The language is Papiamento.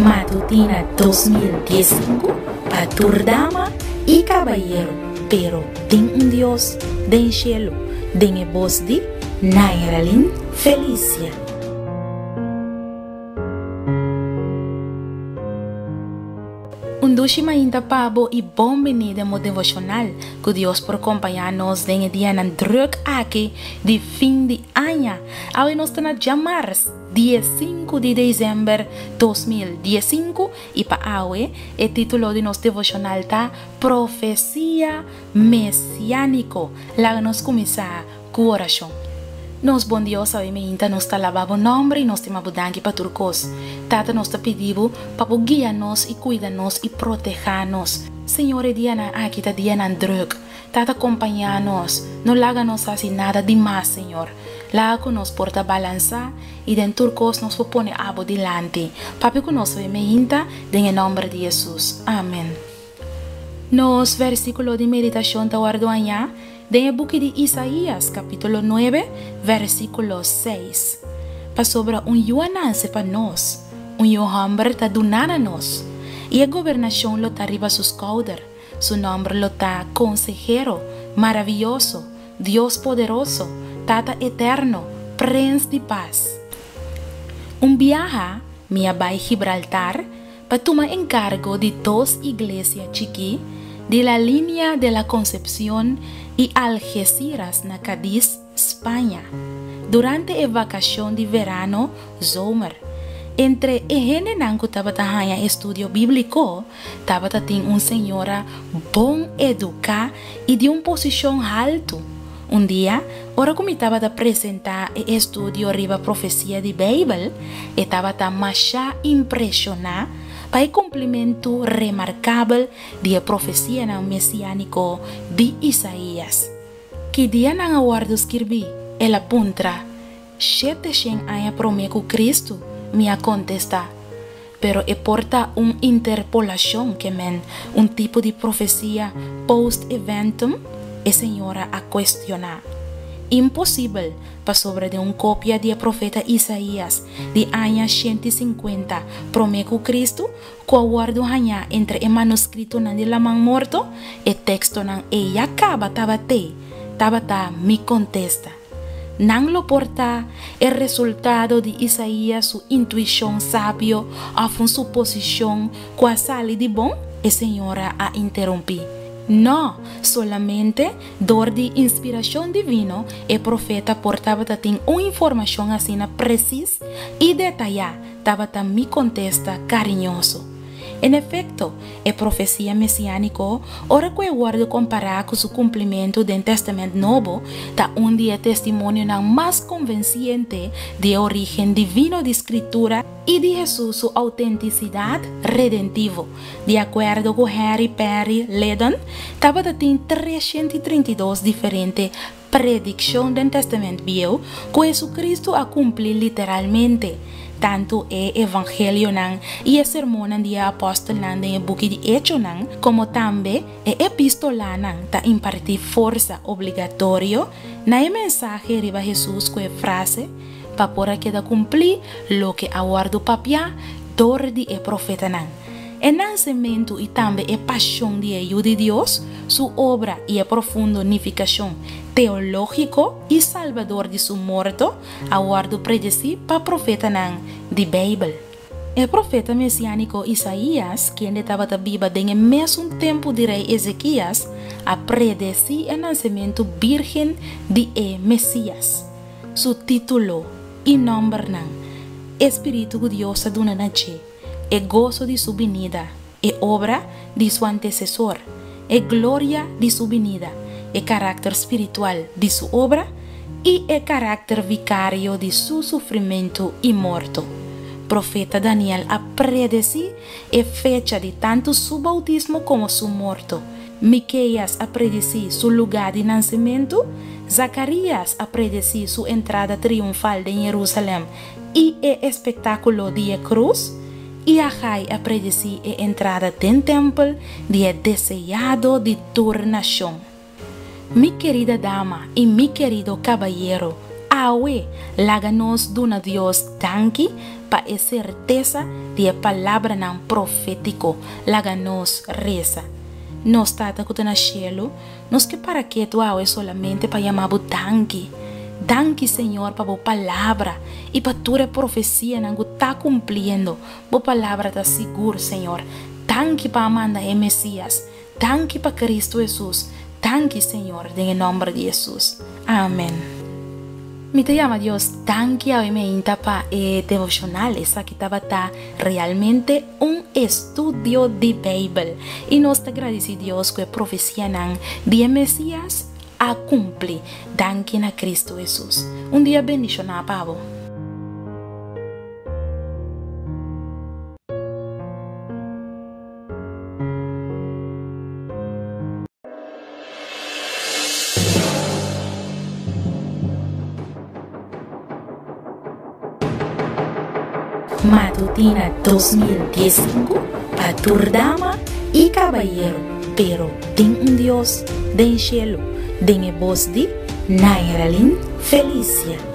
Matutina 2015 pa tur dama i kabayero, pero tin un Dios den shelu, den e bos di Nairalyn Felicia. Un dushi mainta pa bo i bon bini den bo devoshonal. Ku Dios por kompañá nos den e dianan drùk aki di fin di aña. Awe nos ta na djamars, diesinku di desèmber 2015, i pa awe e título di nos devoshonal ta Profesia Mesiániko. Laga nos kuminsá ku orashon. Nos bon Dios, awe meinta nos ta laba bo nòmber i nos ta yama bo danki pa tur kos. Tata, nos ta pidi bo pa bo guia nos i kuida nos i protehá nos. Señor, e dianan aki ta dianan drùk. Tata, kompañá nos. No laga nos hasi nada di mas, Señor. Laga ku nos por ta balansá i den tur kos nos por pone abo dilanti. Papia ku nos awe meinta, den e nòmber di Hesus. Amen. Nos versíkulo di meditashon ta wòrdu hañá den e buki di Isaías, kapítulo nuebe, versíkulo seis. Pasobra un yu a nase pa nos, un yu hòmber ta duná na nos, i e gobernashon lo ta riba su skouder. Su nòmber lo ta Konsehero Maravioso, Dios Poderoso, Tata Eterno, Prens di Pas. Un biaha mi a bai Gibraltar pa tuma enkargo di dos iglesia chikí di La Línea de la Concepción i Algeciras na Cadiz, Spaña, durante e vakashon di verano, zomer. Entre e hendenan ku tabata haña estudio bíbliko tabata tin un señora bon eduká i di un posishon haltu. Un dia, ora ku mi tabata presentá e estudio riba profesia di Beibel, e tabata masha impreshoná pa e kumplimentu remarkabel di e profesianan mesiániko di Isaías. Ki dia nan a wòrdu skirbí? El a puntra. 700 aña promé ku Kristu, mi a kontestá. Pero e por ta un interpolashon, ke men, un tipo di profesia post eventum? E señora a kuestioná. Imposibel, pasobra den un kopia di e profeta Isaías di aña 150 promé ku Kristu, ku a wòrdu hañá entre e manuskritonan di Laman Morto, e tekstonan ei ya kaba tabat'ei, tabata mi kontesta. Nan lo por ta e resultado di Isaías su intuishon sabio òf un suposishon ku a sali di bon? E señora a interumpí. Nò, solamente dor di inspirashon divino e profeta por tabata tin un informashon asina presis i detayá, tabata mi kontesta kariñoso. En efekto, e profesia mesiániko, ora ku e wòrdu kompará ku su kumplimentu den Tèstamènt Nobo, ta un di e testimonionan mas konvensiente di e orígen divino di Skritura i di Hesus su outentisidat redentivo. Di akuerdo ku Harry Perry Liddon, tabata tin 332 diferente predikshon den Tèstamènt Bieu ku Hesukristu a kumpli literalmente. Tantu e Evangelionan i e sermonnan di e apòstelnan den e buki di Echonan, komo tambe e epístolanan ta impartí forsa obligatorio na e mensahe riba Hesus ku e frase, Pa por a keda kumplí loke a wòrdu papiá dor di e profetanan. E nansementu i tambe e pashon di e Yu di Dios, Su obra i e profundo nifikashon teológiko i salbador di Su morto a wòrdu predesí pa profetanan di Beibel. E profeta mesiániko Isaías, kende tabata biba den e mesun tempu di rei Ezekias, a predesí e nansementu bírgen di e Mesías. Su título i nòmbernan, e spiritu ku Dios a duna na dje, e goso di su binida, e obra di su antesesor, e gloria di su binida, e karakter spiritual di su obra i e karakter vikario di su sufrimentu i morto. Profeta Daniel a predesí e fecha di tantu su boutismo komo su morto. Mikeas a predesí su lugá di nansementu, Zakarías a predesí su entrada triunfal den Jerusalèm i e espektákulo di e krus, i Hagai a predesí e entrada den tèmpel di e deseado di tur nashon. Mi kerida dama i mi kerido kabayero, Awe, laga nos duna Dios danki pa e sertesa di e palabranan profétiko. Laga nos resa. Nos Tata ku ta na shelu, nos ke para ketu awe solamente pa yama bo danki. Danki, Señor, pa bo palabra i pa tur e profesianan ku ta kumpliendo. Bo palabra ta sigur, Señor. Danki pa a manda e Mesias. Danki pa Cristo Hesus. Danki Señor den e nomber di Hesus. Amen. Mi ta yama Dios danki awe meinta pa e devocional. Esaki tabata realmente un estudio di Bijbel. Y nos ta gradici Dios cu e profecianan di e Mesias a cumpli. Danki na Cristo Hesus. Un dia bendiciona pa bo. Matutina 2015 pa tur dama y cabayero, pero tin un Dios den cielo, den e bos di Nairalyn Felicia.